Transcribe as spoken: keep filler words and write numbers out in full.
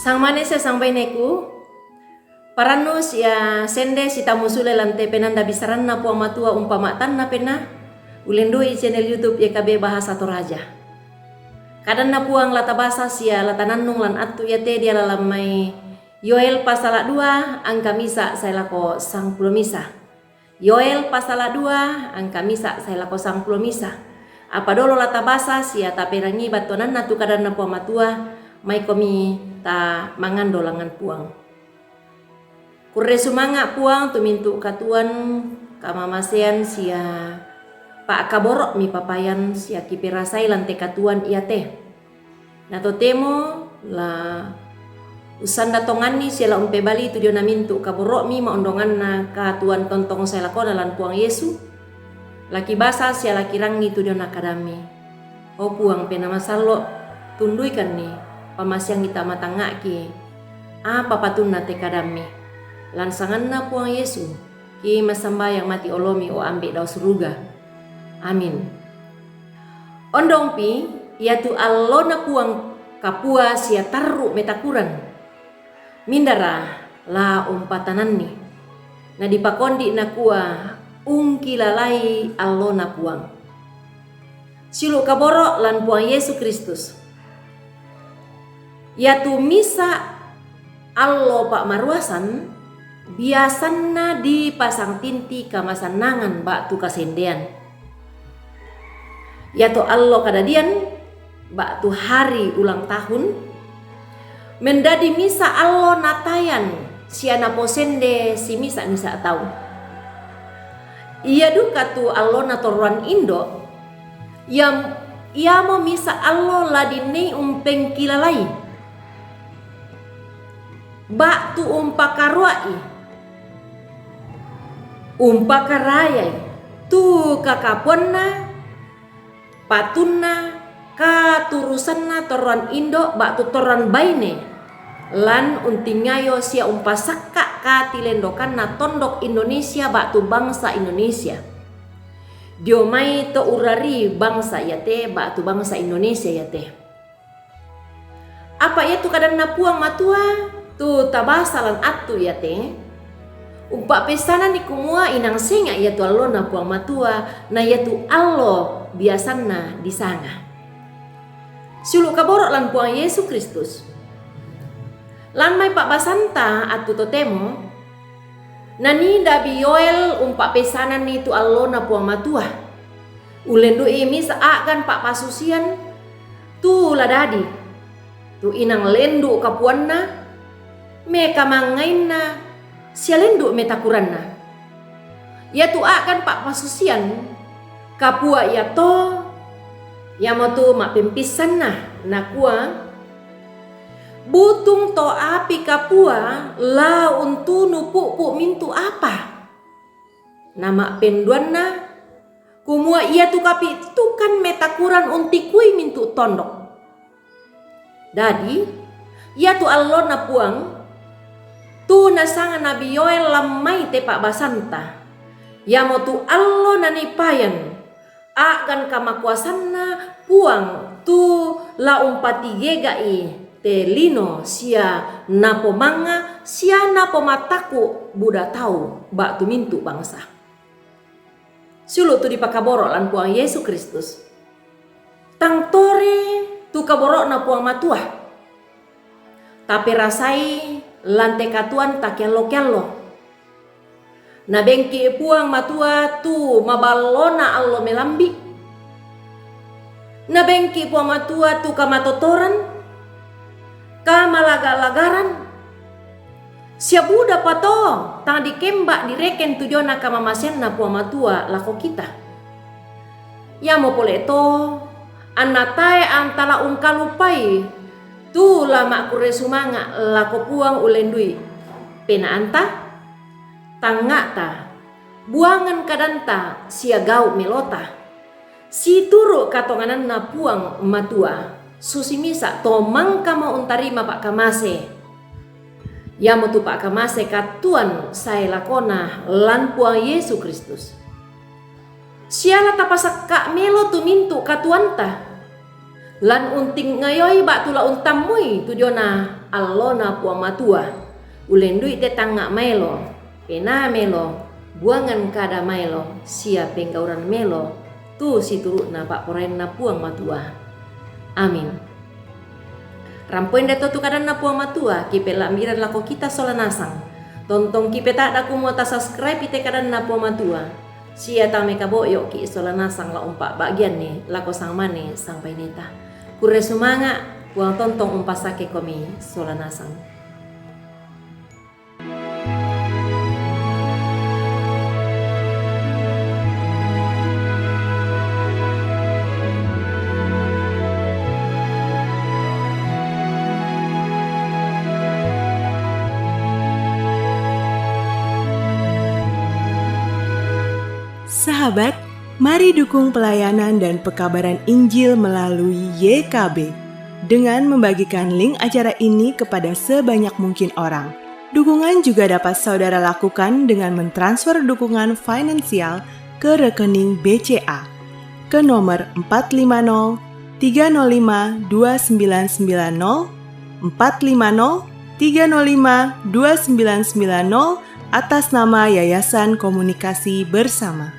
Sangmane sia sangbaineku, parannu sia sende sitamu sule lan te penanda bisaranna Puang Matua umpama tanna penna, ulendu'i channel YouTube Y K B Bahasa Toraja. Kadanna Puang la tabasa sia la tanannung lan attu iate diala lan mai Yoel pasala dua angka misa sae lako sangpulo misa. Yoel pasala dua angka misa sae lako sangpulo misa. Apa dolo la tabasa sia taperangi battuananna tu kadanna Puang Matua, maikomi ta mangando langngan Puang. Kurre sumanga' Puang tu mintu' katuoan kamamasean sia pa'kaboro'mi papayan sia kiperasai lan te katuoan iate. Na totemo la ussanda tonganni sia la umpebali tu diona mintu' kaboro'mi maondonganna katuoan tontong sae lakona lan Puang Yesu, la kibasa sia la kirangi tu diona kadammi. O Puang Penaa Masallo', tunduikanni, pamasiangi tamatangnga'ki, apa patunna te kadammi. Lan sanganna Puang Yesu, ki massambayang mati olomi o Ambe' dao suruga. Amin. Ondongpi, iatu allona Puang kapua sia tarru' metakuran. Mindara la umpatananni. Na dipakondi' nakua, ungkilalai allona Puang. Siulu' kaboro' lan Puang Yesu Kristus. Iatu misa' allo pa'maruasan, biasanna dipasang tinti kamasannangan ba'tu kasendean. Iato allo kadadian, ba'tu hari ulang tahun, mendadi misa' allo natayan sia naposende simisa'-misa' tau. Ia duka tu allona torroan indo', iam-, iamo misa' allo la dinii umpengkilalai, ba'tu umpakarua'i, umpakarayai tu kakapuanna, patunna, katurusanna torroan indo' ba'tu torroan baine, lan untingayo sia umpasakka' katilendokanna tondok Indonesia ba'tu bangsa Indonesia. Dio mai to urari bangsa iate ba'tu bangsa Indonesia iate. Apa iatu kadanna Puang Matua tu tabasa lan attu iate, umpa'peissananni kumua inang senga' iatu allona Puang Matua, na iatu allo biasanna disanga. Siulu' kaboro' lan Puang Yesu Kristus. Lan mai pa'basanta attu totemo, nanii Nabi Yoel umpa'peissananni tu allona Puang Matua. Ullendu'i misa' a'gan pa'pasusian tu la dadi, tu inang lendu' kapuanna, mekamangngainna, sia lendu' metakuranna. Iatu a'gan pa'pasusian kapua iato, iamotu ma'pempissanna, nakua, Butung to api kapua la untunu pu'pu' mintu' apa. Na ma'penduanna, kumua iatu kapi'tukan metakuran untikui mintu' tondok. Dadi, iatu allona Puang, tu nasanga Nabi Yoel lan mai te pa'basanta, iamotu allo nanipayan, a'gan kamakuasanna Puang tu la umpatigega'i te lino sia napomangnga sia napomattaku' buda tau ba'tu mintu' bangsa. Siulu' tu dipakaboro' lan Puang Yesu Kristus. Tang tore tu kaboro'na Puang Matua. Taperasai lan te katuoan takeallo-keallo. Nabengki' Puang Matua tu maballona allo melambi'. Nabengki' Puang Matua tu kamatotoran, kamalaga-lagaran, sia budapa to tang dikemba' direkeng tu diona kamamaseanna Puang Matua lako kita. Iamo pole to, anna tae' antala ungkalupai tu la ma'kurre sumanga' lako Puang ullendu'i penaanta, tangnga'ta, buangan kadanta sia gau' melota. Situru' katongananna Puang Matua, susi misa' to mangkamo untarima pa'kamase. Iamotu pa'kamase kattuan sae lakona lan Puang Yesu Kristus. Sia la tapasakka' melo tu mintu' katuoanta, lan untingayoi ba'tu la untammui tu diona Allona Puang Matua, ulendui te tangnga maelo, pena melo, buangan kada maelo, sia penggauran melo, tu situru'na pa'poraianna Puang Matua. Amin. Rampoin dato tu kadanna Puang Matua, kipelamiran lako kita sola nasang. Tontong kipetadda kumua tasubscribe te kadanna Puang Matua. Sia tame kabo'yoki sola nasang la umpa'bagianni lako sangmane sangpaineta. Kurre sumanga, Puang tontong umpasake komi sola nasang. Sahabat, mari dukung pelayanan dan pekabaran Injil melalui Y K B dengan membagikan link acara ini kepada sebanyak mungkin orang. Dukungan juga dapat saudara lakukan dengan mentransfer dukungan finansial ke rekening B C A ke nomor empat lima nol tiga nol lima dua sembilan sembilan nol, empat lima nol tiga nol lima dua sembilan sembilan nol, atas nama Yayasan Komunikasi Bersama.